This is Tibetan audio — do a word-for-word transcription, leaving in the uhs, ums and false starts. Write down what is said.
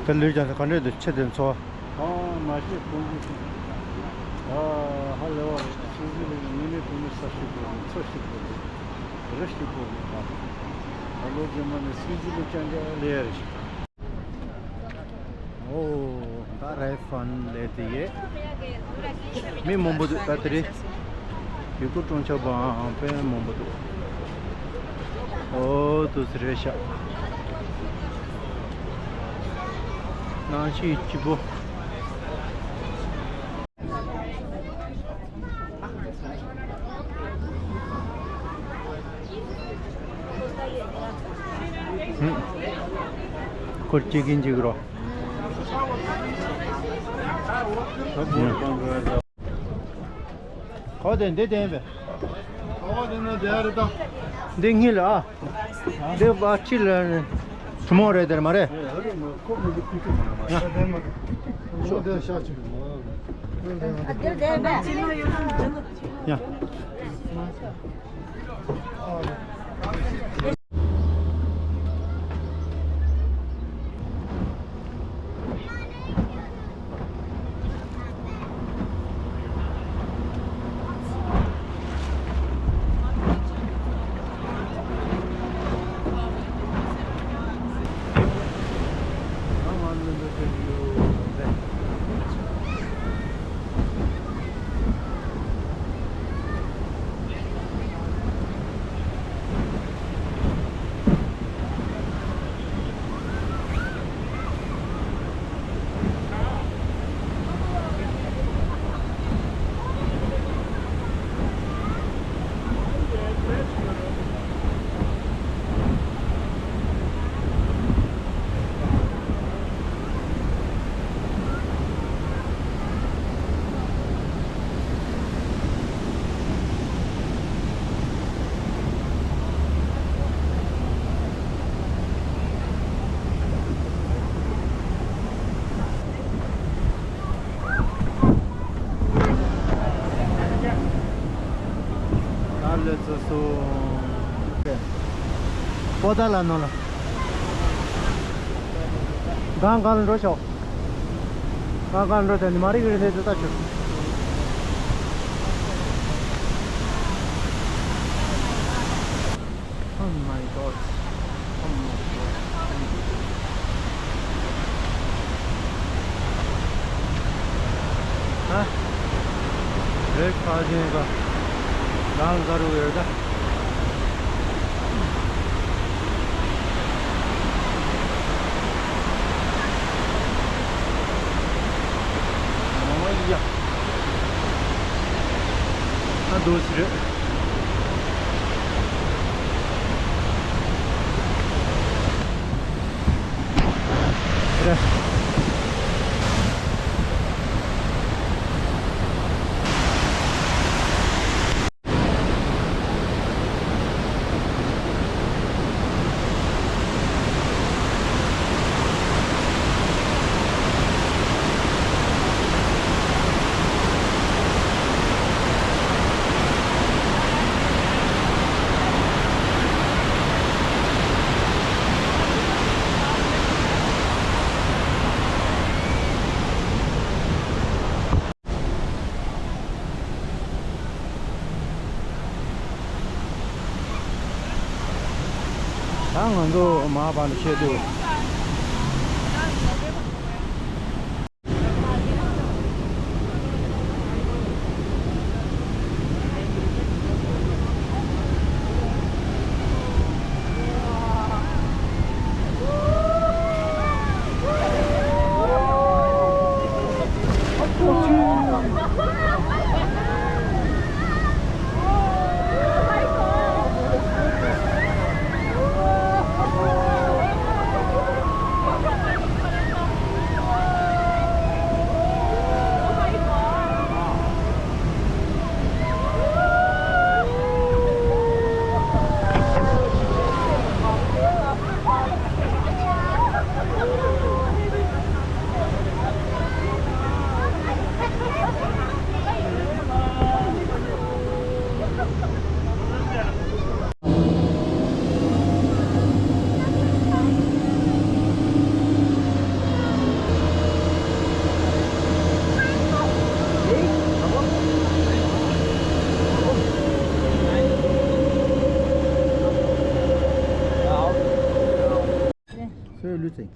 ད་ལུས་ཀྱང་ག་འདྲས་འདུག་ཁྱེད་དེ་ཚོ། ཨ་མ་ཤེས་ཁོང་ཚོ་ཤེས། ཨ་ཧ་ལས་པ་རེད། ཤིང་བཟི་ལས་ཉིན་ནས་དུས་ནས་ས་ཞིག་པོ་རེད། མཚོ་ཞིག་པོ་རེད། རི་ཞིག་པོ་རེད་པ། ད་ལོ་རྗེས་མ་ནས་ཤིང་བཟི་ལས་ཀྱང་འདྲ་ལས་རེད། ཨོ། ད་རེ་ཧྥན་ལས་དེ་ཡེ། མི་མང་པོ་འདུག་ད་དེ་རེད། ཡུལ་སྐོར་སྤྲོ་འཆམ་པའང་དཔེ་མང་པོ་འདུག་ཨོ་དུ་སི་རེ་ཤ། ནང་ཤི་ཅི་པོ། ཁོར་ཅི་གིན་ཅིག་རོ། གོ་དེ་འདི་དེ་ཡིན་པས། གོ་དེ་ན་དེ་ཨ་རེ་ད། འདི་ངེད་ལ་ཨ། འདི་བ་ཕྱི་ལ་གྲུ་མོ་རེད་དེར་མ་རེད། ཡ། ད་ལེ་ཚོ་སོང་། པོ་ཏ་ལ་ནོ་ལ། གང་གང་ལ་འགྲོ་ཤོག་གང་གང་འགྲོ་དེ་ནི་མ་རིག་རིག་རེད་དེ་ལྟ་ཆོག Oh my God. Oh my God. ཧ། རེད་ཁ་ཅན་ག། རང་ག་རུ་ཡོད་ད། ཨོ་ཡ། ཨ་དོ་ཞིག་རེད། རེད། ད་ང་ཚོ་མར་བར་ནས་བཤད་དུས། Everything.